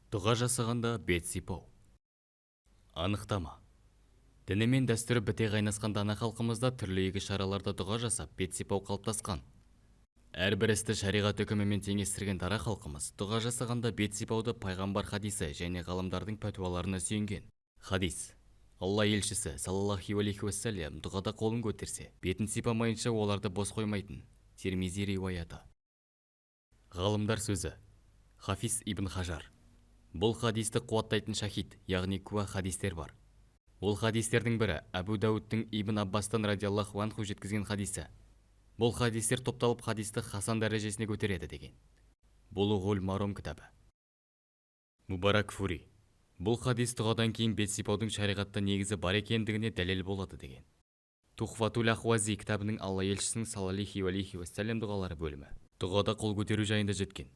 Дұға жасағанда бет сипау. Анықтама. Діні мен дәстүрі біте қайнасқан дана халқымызда түрлі игі шараларда дұға жасап, бет сипау қалыптасқан. Әрбір істі шариғат үкімімен теңестірген дара халқымыз дұға жасағанда бет сипауды пайғамбар хадисі және ғалымдардың пәтуаларына сүйенген. Хадис. Алла елшісі, саллаллаху алейхи уассалам, дұғада қолын көтерсе, бетін сипамайынша оларды бос қоймайтын. Тирмизи риуаяты. Ғалымдар сөзі. Хафиз ибн Хажар. Бұл хадисті қуаттайтын шахид, яғни куә хадистер бар. Ол хадистердің бірі Әбу Дауыттың Ибн Аббастан радиаллаху анху жеткізген хадисі. Бұл хадистер топталып, хадисті хасан дәрежесіне көтереді деген. Булуғул Маром кітабы. Мубарак Фури. Бұл хадис дұғадан кейін бет сипаудың шариғатта негізі бар екендігіне дәлел болады деген. Тухфатул Ахуази кітабының Алла елшісінің саллаллаху алейхи уассалам дұғалары бөлімі. Дұғада қол көтеру жайында жеткен.